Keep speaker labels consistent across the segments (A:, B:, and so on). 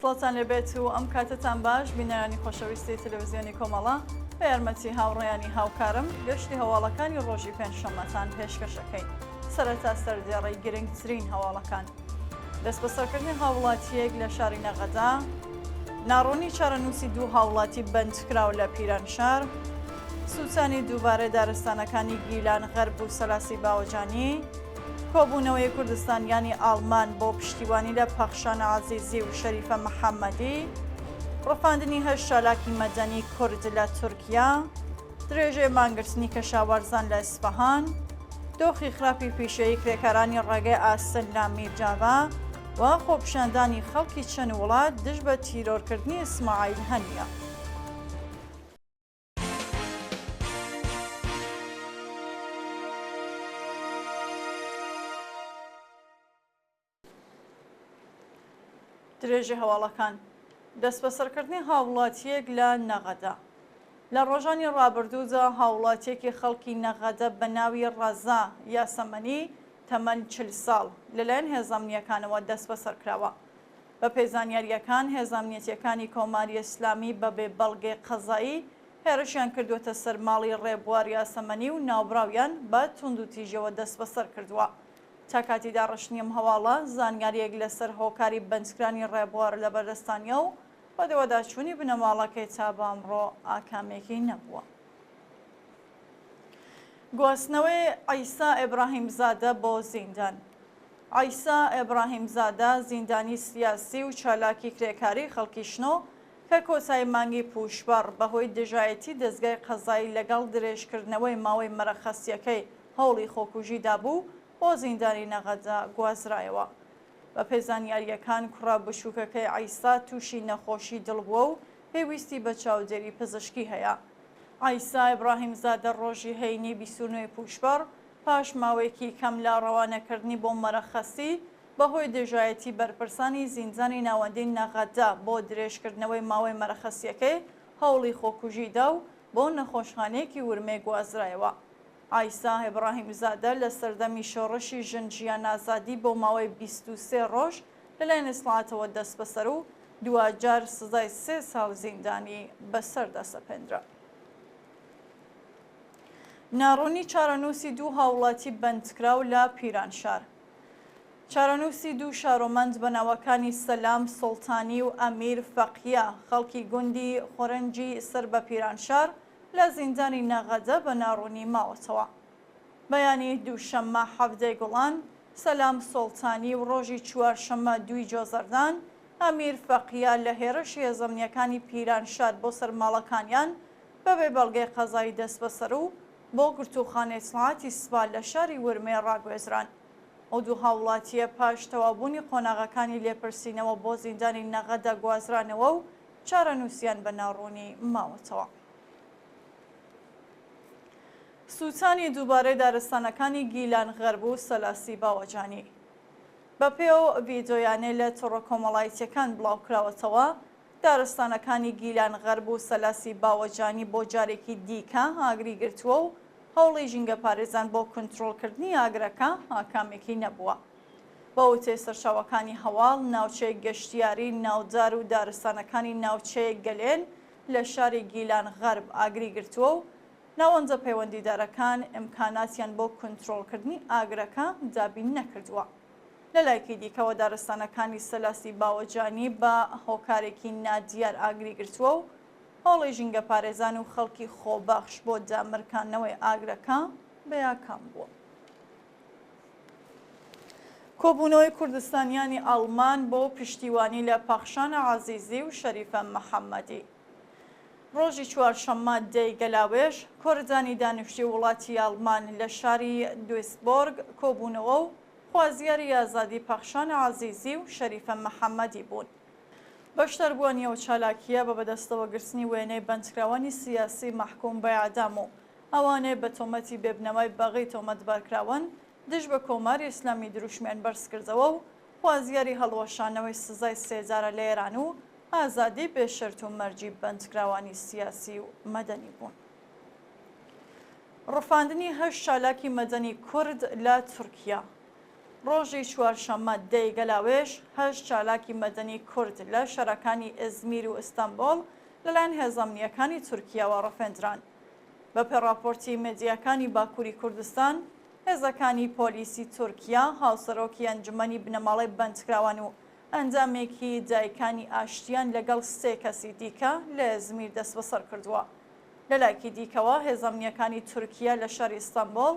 A: سڵاوتان لێبێت و ئەم کاتەتان باش بینەرانی خۆشەویستی تەلەڤزیۆنی کۆمەڵە بە یارمەتی هاوڕێیانی هاوکارم گەشتی هەواڵەکانی ڕۆژی پێنجشەممەتان پێشکەشەکەین سەرەتا سەردێڕی گرنگترین هەواڵەکان دەستبەسەرکردنی هاوڵاتییەک لە شاری نەغەدە، ناڕوونی چارەنووسی دوو هاوڵاتی بەندکراو لە پیرانشار، سووتانی دووبارەی دارستانەکانی گیلان غەرب و سەلاسی باوەجانی، کۆبوونەوەی کوردستانیانی ئاڵمان بۆ پشتیوانی لە پەخشان عەزیزی و شەریفە محەممەدی، ڕفاندنی هەشت چالاکی مەدەنی کورد لە تورکیا، درێژەی مانگرتنی کەشاوەرزان لە ئیسفەهان، دۆخی خراپی پیشەیی کرێکارانی ڕێگەی ئاسن لە میرجاڤا و خۆپیشاندانی خەڵکی چەند وڵات دژ بە تیرۆرکردنی ئیسماعیل هەنیە. درێژەی هەواڵەکان، دەستبەسەرکردنی هاوڵاتییەک لە نەغەدە. لە ڕۆژانی ڕابردوودا هاوڵاتییەکی خەڵکی نەغەدە بە ناوی ڕەزا یاسەمەنی تەمەن 40 ساڵ لەلایەن هێزە ئەمنییەکانەوە دەستبەسەر کراوە. بەپێی زانیارییەکان هێزە ئەمنیەتییەکانی کۆماری ئیسلامی بە بێ بەڵگەی قەزایی هێرشیان کردووەتە سەر ماڵی ڕێبوار یاسەمەنی و ناوبراویان بە توندوتیژیەوە دەستبەسەر کردووە. تا کاتی داڕشتنی ئەم هەواڵە، زانیارییەک لەسەر هۆکاری بەندکرانی ڕێبوار لەبەردەستا نییە و بەدواداچوونی بنەماڵەکەی تا بە ئەمڕۆ ئاکامێکی نەبووە. گواستنەوەی عیسا ئیبراهیمزادە بۆ زیندان. عیسا ئیبراهیمزادە، زیندانی سیاسی و چالاکی کرێکاری خەڵکی شنۆ، کە کۆتایی مانگی پووشپەڕ بەهۆی دژایەتی دەزگای قەزایی لەگەڵ درێژکردنەوەی ماوەی مەرەخەسییەکەی هەوڵی خۆکوژی دابوو، بۆ زیندانی نەغەدە گوازرایەوە. بەپێی زانیارییەکان کوڕە بچووکەکەی عیسا تووشی نەخۆشی دڵ بووە و پێویستی بە چاودێری پزیشکی هەیە. عیسا ئیبراهیمزادە ڕۆژی هەینی 29 ی پووشپەڕ پاش ماوەیەکی کەم لە ڕەوانەکردنی بۆ مەرەخەسی بەهۆی دژایەتی بەرپرسانی زیندانی ناوەندی نەغەدە بۆ درێژکردنەوەی ماوەی مەرەخەسییەکەی هەوڵی خۆکوژی دا و بۆ نەخۆشخانەیەکی ورمێ گوازرایەوە. عیسا ئیبراهیمزادە لە سەردەمی شۆڕشی ژن ژیان ئازادی بۆ ماوەی 23 ڕۆژ لەلایەن ئیسڵاعاتەوە دەستبەسەر و دواجار سزای سێ ساڵ زیندانی بەسەردا سەپێندرا. ناڕوونی چارەنووسی دوو هاوڵاتی بەندکراو لە پیرانشار. چارەنووسی دوو شارۆمەند بە ناوەکانی سەلام سوڵتانی و ئەمیر فەقیە خەڵکی گوندی خورنجی سەر بە پیرانشار لە زیندانی نەغەدە بە ناڕوونی ماوەتەوە. بەیانی دووشەممە حەڤدەی گوڵان، سەلام سوڵتانی و ڕۆژی چوارشەممە دووی جۆزەردان، ئەمیر فەقیە لە هێرشی هێزە ئەمنییەکانی پیرانشار بۆ سەر ماڵەکانیان بەبێ بەڵگەی قەزایی دەستبەسەر و بۆ گرتووخانەی ئیتڵاعاتی سپا لە شاری ورمێ ڕاگوێزران. ئەو دوو هاووڵاتییە پاش تەواوبوونی قۆناغەکانی لێپرسینەوە بۆ زیندانی نەغەدە گوازرانەوە و چارەنووسیان بە ناڕوونی ماوەتەوە. سووتانی دووبارەی دارستانەکانی گیلان غەرب و سەلاسی باوەجانی. بەپێی ئەو ڤیدیۆیانەی لە تۆڕە کۆمەڵایەتییەکان بڵاوکراوەتەوە، دارستانەکانی گیلان غەرب و سەلاسی باوەجانی بۆ جارێکی دیکە ئاگری گرتووە و هەوڵی ژینگەپارێزان بۆ کونترۆڵکردنی ئاگرەکە ئاکامێکی نەبووە. بە وتەی سەرچاوەکانی هەواڵ، ناوچەی گەشتیاری ناودار و دارستانەکانی ناوچەی گەلێن لە شاری گیلان غەرب ئاگری گرتووە و ناوەندە پەیوەندیدارەکان ئیمکاناتیان بۆ کونترۆڵکردنی ئاگرەکە دابین نەکردووە. لە لایەکی دیکەوە دارستانەکانی سەلاسی باوەجانی بە هۆکارێکی نادیار ئاگری گرتووە و هەوڵی ژینگەپارێزان و خەڵکی خۆبەخش بۆ دامرکاندنەوەی ئاگرەکە بێئاکام بووە. کۆبوونەوەی کوردستانیانی ئەڵمان بۆ پشتیوانی لە پەخشان عەزیزی و شەریفە محەممەدی. ڕۆژی چوارشەممە دەی گەلاوێژ، کوردانی دانیشتووی وڵاتی ئەڵمان لە شاری دویسبۆرگ کۆبوونەوە و خوازیاری ئازادی پەخشان عەزیزی و شەریفە محەممەدی بوون. بەشداربووانی ئەو چالاکییە بە بەدەستەوەگرتنی وێنەی بەندکراوانی سیاسی مەحکووم بە ئێعدام و ئەوانەی بە تۆمەتی بێبنەمای بەغی تۆمەتبارکراون دژ بە کۆماری ئیسلامی دروشمیان بەرزکردەوە و خوازیاری هەڵوەشانەوەی سزای سێدارە لە ئێران و ئازادی بێ شەرت و مەرجی بەندکراوانی سیاسی و مەدەنی بوون. ڕفاندنی هەشت چالاکی مەدەنی کورد لە تورکیا. ڕۆژی چوارشەممە دە ی گەلاوێژ، هەشت چالاکی مەدەنی کورد لە شارەکانی ئزمیر و ئستەنبۆڵ لەلایەن هێزە ئەمنییەکانی تورکیاوە ڕفێندران. بەپێ ڕاپۆرتی مێدیاکانی باکووری کوردستان، هێزەکانی پۆلیسی تورکیا هاوسەرۆکی ئەنجومەنی بنەماڵەی بەندکراوان و ئەندامێکی دایکانی ئاشتییان لەگەڵ سێ کەسی دیکە لە ئزمیر دەستبەسەر کردووە. لەلایەکی دیکەوە، هێزە ئەمنییەکانی تورکیە لە شاری ئیستانبۆڵ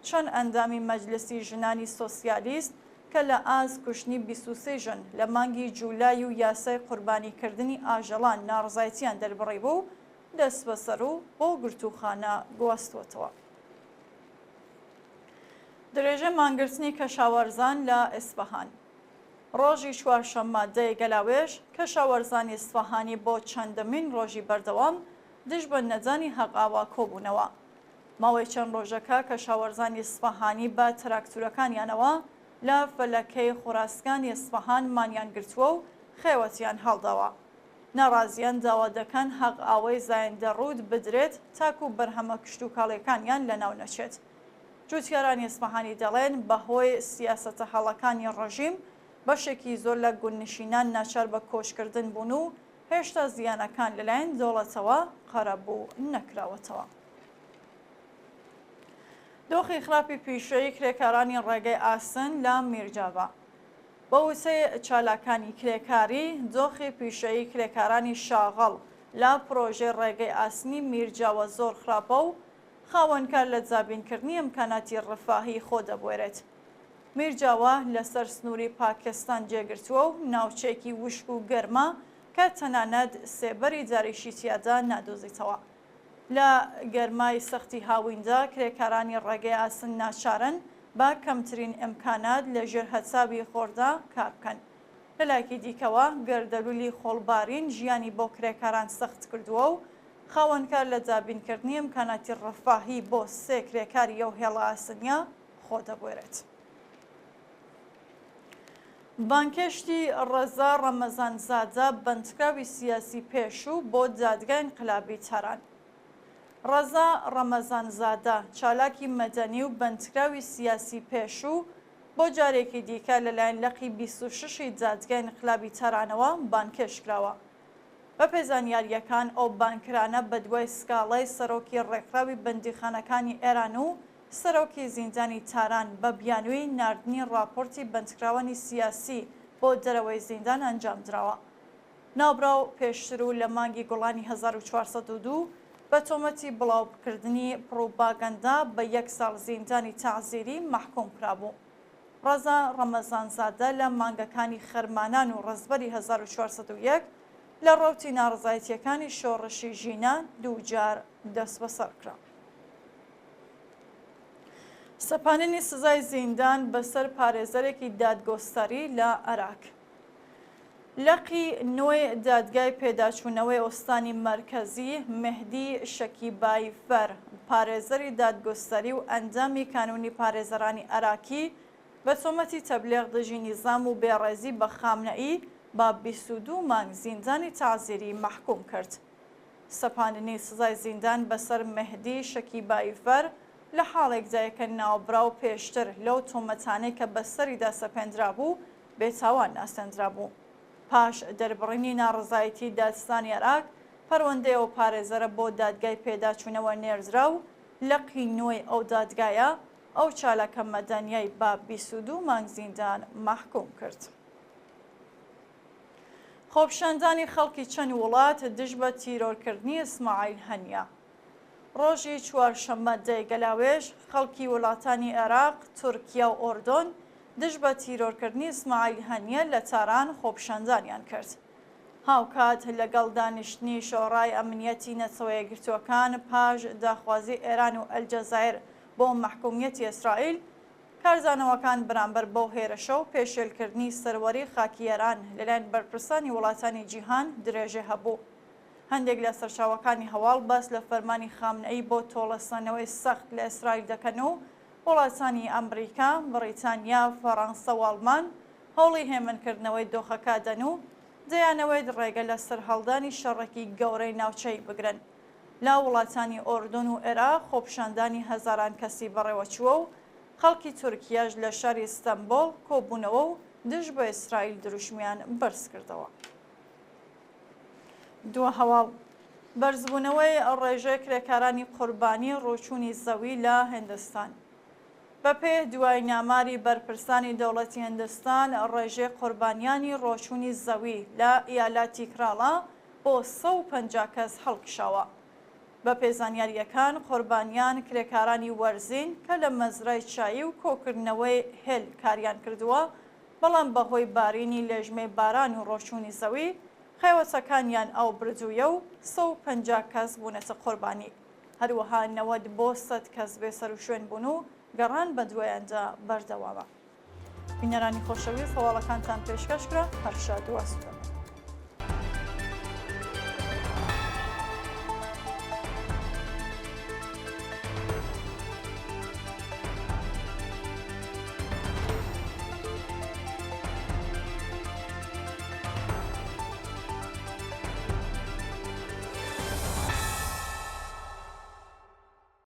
A: چەند ئەندامی مەجلسی ژنانی سۆسیالیست کە لە ئاست کوشتنی 23 ژن لە مانگی جولای و یاسای قوربانیکردنی ئاژەڵان ناڕەزایەتییان دەربڕیبوو، دەستبەسەر و بۆ گرتووخانە گواستووەتەوە. درێژەی مانگرتنی کەشاوەرزان لە ئیسفەهان. ڕۆژی چوارشەممە دە ی گەلاوێژ، کەشاوەرزانی ئیسفەهانی بۆ چەندەمین ڕۆژی بەردەوام دژ بە نەدانی حەقئاوا کۆبوونەوە. ماوەی چەند ڕۆژەکە کەشاوەرزانی ئیسفەهانی بە تراکتورەکانیانەوە لە فەلەکەی خوراسگانی ئیسفەهان مانیان گرتووە و خێوەتیان هەڵداوە. ناڕازیان داوا دەکەن حەقئاوەی زایندەڕوود بدرێت تاکوو بەرهەمە کشتوکاڵیەکانیان لەناو نەچێت. جوتیارانی ئیسفەهانی دەڵێن، بەهۆی سیاسەتە هەڵەکانی ڕژیم، بەشێکی زۆر لە گوندنشینان ناچار بە کۆچکردن بوون و هێشتا زیانەکان لەلایەن دەوڵەتەوە قەرەبوو نەکراوەتەوە. دۆخی خراپی پیشەیی کرێکارانی ڕێگەی ئاسن لە میرجاڤا. بە وتەی چالاکانی کرێکاری، دۆخی پیشەیی کرێکارانی شاغڵ لە پرۆژەی ڕێگەی ئاسنی میرجاوە زۆر خراپە و خاوەنکار لە دابینکردنی ئیمکاناتی ڕفاهی خۆ دەبوێرێت. میرجاوە لەسەر سنووری پاکستان جێگرتووە و ناوچەیەکی وشک و گەرمە کە تەنانەت سێبەری داریشی تیادا نادۆزیتەوە. لە گەرمای سەختی هاویندا کرێکارانی ڕێگەی ئاسن ناچارن بە کەمترین ئیمکانات لە ژێر هەتاوی خۆردا کار بکەن. لە لایەکی دیکەوە گەردەلوولی خۆڵبارین ژیانی بۆ کرێکاران سەخت کردووە و خاوەنکار لە دابینکردنی ئیمکاناتی ڕەفاهی بۆ سێ کرێکاری ئەو هێڵە ئاسنییە خۆ دەبوێرێت. بانگهێشتی ڕەزا ڕەمەزانزادە بەندکراوی سیاسی پێشوو بۆ دادگای ئینقلابی تاران. ڕەزا ڕەمەزانزادە، چالاکی مەدەنی و بەندکراوی سیاسی پێشوو، بۆ جارێکی دیکە لەلایەن لقی 26 ی دادگای ئینقلابی تارانەوە بانگهێشت کراوە. بەپێی زانیارییەکان، ئەو بانگکرانە بەدوای سکاڵای سەرۆکی ڕێکخراوی بەندیخانەکانی ئێران و سەرۆکی زیندانی تاران بە بیانووی ناردنی ڕاپۆرتی بەندکراوانی سیاسی بۆ دەرەوەی زیندان ئەنجامدراوە. ناوبراو پێشتر و لە مانگی گوڵانی 1402 بە تۆمەتی بڵاوکردنی پڕوپاگەندە بە یەک ساڵ زیندانی تەعزیری مەحکووم کرابوو. ڕەزا ڕەمەزانزادە لە مانگەکانی خەرمانان و ڕەزبەری 1401 لە ڕەوتی ناڕەزایەتییەکانی شۆڕشی ژینا دووجار دەستبەسەر کرا. سەپاندنی سزای زیندان بەسەر پارێزەرێکی دادگۆستەری لە ئەراک. لقی نۆی دادگای پێداچوونەوەی ئوستانی مەرکەزی، مێهدی شەکیبایی فەر، پارێزەری دادگوستەری و ئەندامی کانوونی پارێزەرانی ئەراکی بە تۆمەتی تەبلیغ دژی نیزام و بێڕێزی بە خامنەئی بە 22 مانگ زیندانی تەعزیری مەحکووم کرد. سەپاندنی سزای زیندان بەسەر مێهدی شەکیبایی فەر لە حاڵێکدایە کە ناوبراو پێشتر لەو تۆمەتانەی کە بەسەریدا سەپێندرابوو بێتاوان ناسێندرابوو. پاش دەربڕینی ناڕەزایەتی دادستانی ئەراک، پەروەندەی ئەو پارێزەرە بۆ دادگای پێداچوونەوە نێردرا و لقی نۆی ئەو دادگایە ئەو چالاکە مەدەنییەی بە 22 مانگ زیندان مەحکووم کرد. خۆپیشاندانی خەڵکی چەند وڵات دژ بە تیرۆرکردنی ئیسماعیل هەنیە. ڕۆژی چوارشەممە دە ی گەلاوێژ، خەڵکی وڵاتانی عێراق، تورکیا و ئۆردۆن دژ بە تیرۆرکردنی ئیسماعیل هەنیە لە تاران خۆپیشاندانیان کرد. هاوکات لەگەڵ دانیشتنی شۆڕای ئەمنیەتی نەتەوەیەکگرتووەکان پاش داخوازی ئێران و ئەلجەزایر بۆ مەحکومیەتی ئیسرائیل، کاردانەوەکان بەرامبەر بەو هێرشە و پێشێلکردنی سەروەری خاکی ئێران لەلایەن بەرپرسانی وڵاتانی جیهان درێژەی هەبوو. هەندێک لە سەرچاوەکانی هەواڵ باس لە فەرمانی خامنەئی بۆ تۆڵەسەندنەوەی سەخت لە ئیسرائیل دەکەن و وڵاتانی ئەمریکا، بڕیتانیا، فەڕەنسە و ئەڵمان هەوڵی هێمنکردنەوەی دۆخەکە دەن و دەیانەوێت ڕێگە لە سەرهەڵدانی شەڕێکی گەورەی ناوچەیی بگرن. لە وڵاتانی ئۆردۆن و عێراق خۆپیشاندانی هەزاران کەسی بەڕێوەچووە و. خەڵکی تورکیەش لە شاری ستەنبۆڵ کۆبوونەوە و دژ بە ئیسرائیل دروشمیان بەرزکردەوە. دوا هەواڵ، بەرزبوونەوەی ڕێژەی کرێکارانی قوربانی ڕۆچوونی زەوی لە هندستان. بەپێی دوایین ئاماری بەرپرسانی دەوڵەتی هندستان، ڕێژەی قوربانیانی ڕۆچوونی زەوی لە ئیالاتی کراڵا بۆ 150 کەس هەڵکشاوە. بەپێی زانیارییەکان، قوربانیان کرێکارانی وەرزین کە لە مەزرای چایی و کۆکردنەوەی هێل کاریان کردووە، بەڵام بەهۆی بارینی لێژمەی باران و ڕۆچوونی زەوی، خێوەتەکانیان ئاو بردوویە و 150 کەس بوونەتە قوربانی. هەروەها 90 بۆ 100 کەس بێسەروشوێن بوون و گەڕان بەدوایاندا بەردەوامە. بینەرانی خۆشەویست هەواڵەکانتان پێشکەش کرا، هەر شاد و ئاسوودە بن.